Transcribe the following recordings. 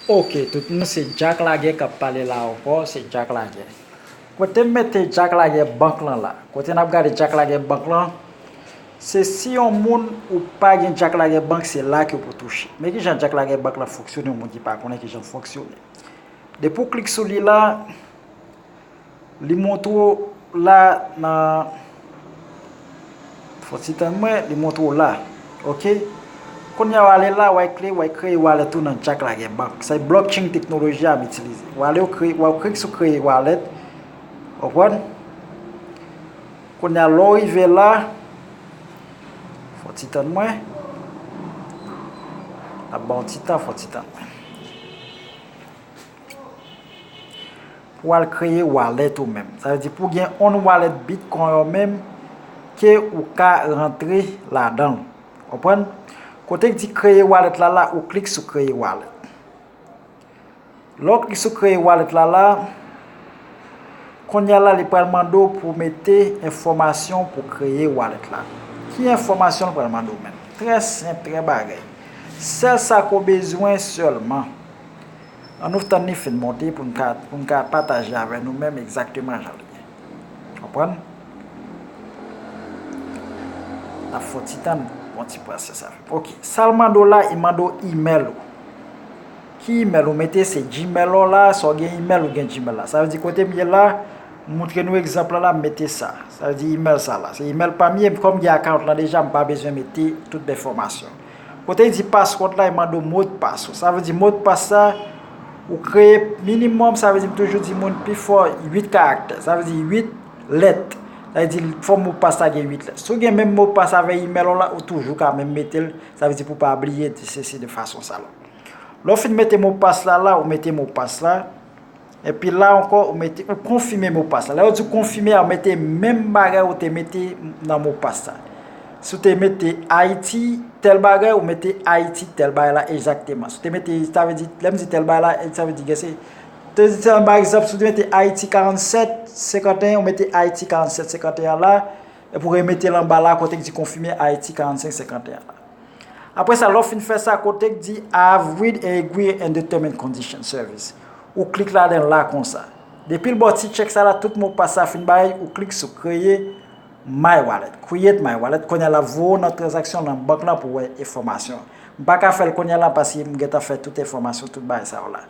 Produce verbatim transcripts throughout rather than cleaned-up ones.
Ok, tout moun, se Jack Laguerre k ap pale la ankò, se Jack Laguerre. Kote m mete Jack Laguerre bank lan la? Kote n ap gade Jack Laguerre bank lan, se si yon moun ou pa gen Jack Laguerre bank, se la ke w pou touche. Men kijan Jack Laguerre bank lan fonksyone, yon moun ki pa konnen kijan l fonksyone. Depi w klik sou li la, li montre w la nan, fò ti tann mwen, li montre w la. Ok? Kounye a w ale la, w al kle, w al kreye wallet ou nan Jack Laguerre bank. Sa e blockchain teknoloji a m itilize. W ale, w kreye, w al klik sou kreye wallet. Konprann? Kounye a, lè w rive la, fò ti tann mwen. Ap ba w ti tan, fò ti tann mwen. Pou w al kreye wallet ou menm. Sa vle di pou w gen on wallet Bitcoin ou menm ke ou ka rantre ladan l. Konprann? Kote k di kreye wallet la la, ou klik sou kreye wallet. Lè w klik sou kreye wallet la la, kounye a la li pral mande w pou w mete enfòmasyon pou kreye wallet la. Ki enfòmasyon l pral mande w menm? Trè senp, trè bagay. Sèl sa ke w bezwen sèlman. Ann nou tann li fin monte pou n ka, pou n ka pataje avè nou menm egzakteman jan l ye. Konprann? N ap fè yon ti tann, yon ti pase sa. Ok. Sa l mande w la, li mande w email ou. Ki email ou mete? Se Gmail ou la, sa w gen email ou gen Gmail la. Sa vle di kote m ye la, m montre nou egzanp la la, m mete sa. Sa vle di email sa la. Se email pa m ye, kòm m gen account lan deja, m pa bezwen mete tout enfòmasyon. Kote l di password la, li mande w modpas ou. Sa vle di modpas sa, ou kreye minimòm, sa vle di m toujou di moun pifò uit karaktè. Sa vle di uit lèt. Sa vle di fò modpas la gen uit lèt. Si w gen menm modpas avèk email ou la, ou toujou ka menm mete l. Sa vle di pou w pa bliye, di se, se de fason sa la. Lè w fin mete modpas la la, ou mete modpas la. Epi la ankò, ou mete, ou konfime modpas la. Lè yo di w konfime a, ou mete menm bagay ou te mete nan modpas la. Si w te mete Ayiti tèl bagay, ou mete Ayiti tèl bagay la egzakteman. Si w te mete, sa vle di, lè m di tèl bagay la, sa vle di, gen se, te di, pa egzanp, si w te mete Ayiti karannsèt senkanteyen, ou mete Ayiti karannsèt senkanteyen la, epi w remete l anba la, kote k di konfime Ayiti karannsenk senkanteyen la. Apre sa, lè w fin fè sa, kote k di I have read and agree and determine condition service. Ou klik ladan l la konsa. Depi l ba w ti chèk sa la, tout modpas sa fin bay, ou klik sou kreye My Wallet. Create My Wallet. Kounye a l ap voye w nan tranzaksyon nan bank lan pou w wè enfòmasyon. M pa ka fè l kounye a la paske m gentan fè tout enfòmasyon, tout bagay sa yo la.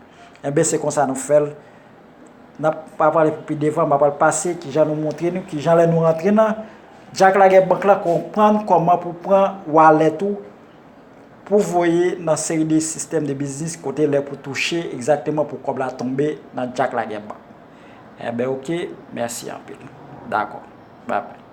Enben, se konsa nou fè l. N ap pa pale pou pi devan, m ap pral pase kijan nou montre nou, kijan lè nou rantre nan Jack Laguerre bank la, konprann kòman pou pran wallet ou, pou voye nan seri de sistèm de biznis kote lè pou touche egzakteman pou kòb la tonbe nan Jack Laguerre bank. Enben, ok, mèsi anpil. Dakò. Bye bye.